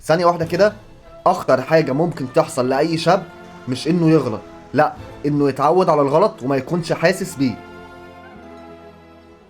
ثانية واحدة كده، اخطر حاجة ممكن تحصل لاي شاب مش انه يغلط، لا، انه يتعود على الغلط وما يكونش حاسس بيه.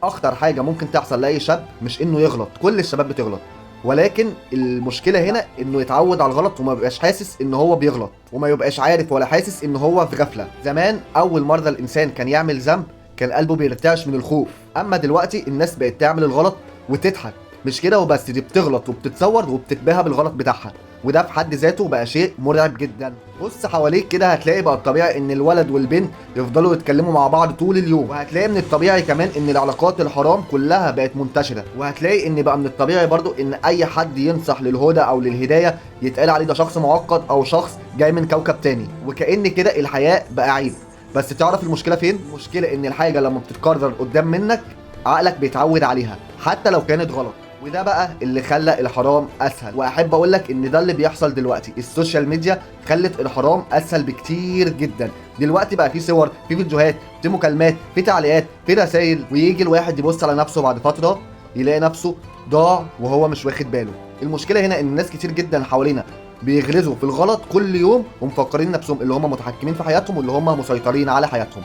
اخطر حاجة ممكن تحصل لاي شاب مش انه يغلط، كل الشباب بتغلط، ولكن المشكلة هنا انه يتعود على الغلط وما يبقاش حاسس ان هو بيغلط، وما يبقاش عارف ولا حاسس ان هو في غفلة. زمان اول مرة الانسان كان يعمل ذنب كان قلبه بيرتعش من الخوف، اما دلوقتي الناس بقت تعمل الغلط وتضحك. مش كده وبس، دي بتغلط وبتتصور وبتتباهى بالغلط بتاعها، وده في حد ذاته بقى شيء مرعب جدا. بص حواليك كده هتلاقي بقى الطبيعي ان الولد والبنت يفضلوا يتكلموا مع بعض طول اليوم، وهتلاقي من الطبيعي كمان ان العلاقات الحرام كلها بقت منتشرة، وهتلاقي ان بقى من الطبيعي برضو ان اي حد ينصح للهدى او للهداية يتقال عليه ده شخص معقد او شخص جاي من كوكب تاني، وكأن كده الحياة بقى عيب. بس تعرف المشكلة فين؟ المشكلة ان الحاجة لما بتتكرر قدام منك عقلك بيتعود عليها حتى لو كانت غلط، وده بقى اللي خلى الحرام اسهل. واحب اقول لك ان ده اللي بيحصل دلوقتي، ال social media خلت الحرام اسهل بكتير جدا. دلوقتي بقى في صور، في فيديوهات، في مكالمات، في تعليقات، في رسائل، ويجي الواحد يبص على نفسه بعد فترة يلاقي نفسه ضاع وهو مش واخد باله. المشكلة هنا ان ناس كتير جدا حوالينا بيغرزوا في الغلط كل يوم ومفكرين نفسهم اللي هم متحكمين في حياتهم واللي هم مسيطرين على حياتهم.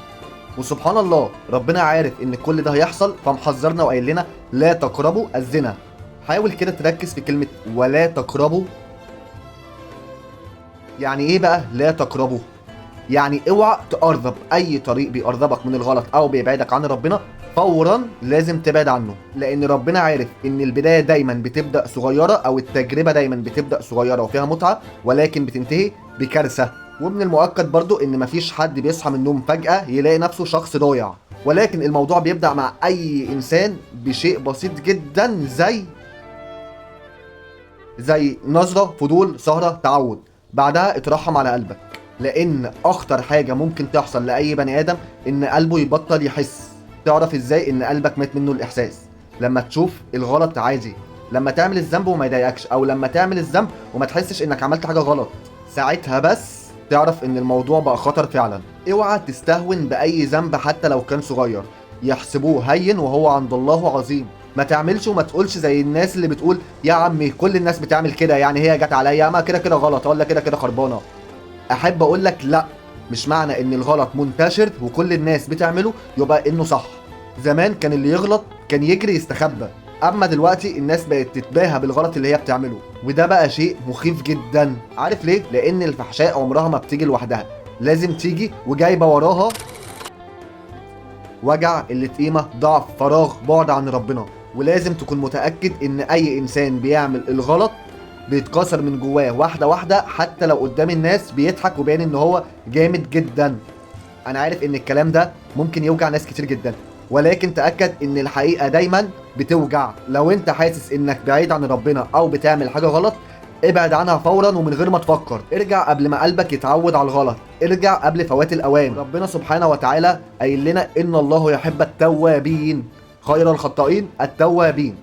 وسبحان الله ربنا عارف ان كل ده هيحصل، فمحذرنا وقايل لنا لا تقربوا الزنا. حاول كده تركز في كلمة ولا تقربوا. يعني ايه بقى لا تقربوا؟ يعني اوعى تقرب اي طريق بيقربك من الغلط او بيبعدك عن ربنا، فورا لازم تبعد عنه، لان ربنا عارف ان البداية دايما بتبدأ صغيرة، او التجربة دايما بتبدأ صغيرة وفيها متعة، ولكن بتنتهي بكارثة. ومن المؤكد برضو ان مفيش حد بيصحى من النوم فجأة يلاقي نفسه شخص ضايع، ولكن الموضوع بيبدأ مع اي انسان بشيء بسيط جدا، زي نظرة، فضول، سهرة، تعود. بعدها اترحم على قلبك، لان اخطر حاجة ممكن تحصل لأي بني ادم ان قلبه يبطل يحس. تعرف ازاي ان قلبك مات منه الاحساس؟ لما تشوف الغلط عادي، لما تعمل الذنب وما يضايقكش، او لما تعمل الذنب وما تحسش انك عملت حاجة غلط، ساعتها بس تعرف ان الموضوع بقى خطر فعلا. اوعى تستهون باي ذنب حتى لو كان صغير، يحسبوه هين وهو عند الله عظيم. ما تعملش وما تقولش زي الناس اللي بتقول يا عمي كل الناس بتعمل كده، يعني هي جت عليا، ما كده كده غلط، ولا كده كده خربانة. احب اقول لك لا، مش معنى ان الغلط منتشر وكل الناس بتعمله يبقى انه صح. زمان كان اللي يغلط كان يجري يستخبى، اما دلوقتي الناس بقت تتباهى بالغلط اللي هي بتعمله، وده بقى شيء مخيف جدا. عارف ليه؟ لان الفحشاء عمرها ما بتيجي لوحدها، لازم تيجي وجايبه وراها وجع، قلة قيمة، ضعف، فراغ، بعد عن ربنا. ولازم تكون متأكد ان اي انسان بيعمل الغلط بيتكسر من جواه واحدة واحدة، حتى لو قدام الناس بيضحك وبين ان هو جامد جدا. انا عارف ان الكلام ده ممكن يوجع ناس كتير جدا، ولكن تأكد ان الحقيقة دايما بتوجع. لو انت حاسس انك بعيد عن ربنا او بتعمل حاجة غلط، ابعد عنها فورا ومن غير ما تفكر. ارجع قبل ما قلبك يتعود على الغلط، ارجع قبل فوات الاوان. ربنا سبحانه وتعالى قايل لنا ان الله يحب التوابين، خير الخطائين التوابين.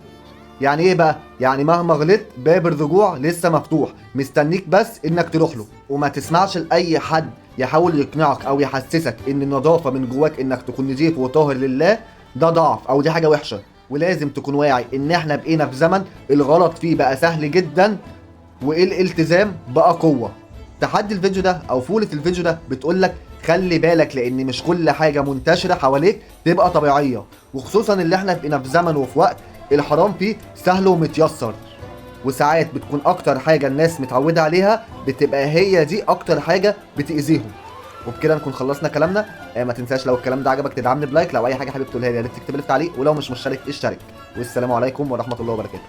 يعني ايه بقى؟ يعني مهما غلطت باب الرجوع لسه مفتوح، مستنيك بس انك تروح له. وما تسمعش لاي حد يحاول يقنعك او يحسسك ان النظافة من جواك، انك تكون نظيف وطاهر لله، ده ضعف او دي حاجة وحشة. ولازم تكون واعي ان احنا بقينا في زمن الغلط فيه بقى سهل جدا، والالتزام بقى قوة. تحدي الفيديو ده او فولة الفيديو ده بتقولك خلي بالك، لان مش كل حاجة منتشرة حواليك تبقى طبيعية، وخصوصا اللي احنا بقينا في زمن وفي وقت الحرام فيه سهل ومتيسر، وساعات بتكون اكتر حاجة الناس متعودة عليها بتبقى هي دي اكتر حاجة بتأذيهم. وبكده نكون خلصنا كلامنا. ما تنساش لو الكلام ده عجبك تدعمني ب like، لو اي حاجة حابب تقولها لي يا ريت تكتب لي في تعليق، ولو مش مشترك اشترك. والسلام عليكم ورحمة الله وبركاته.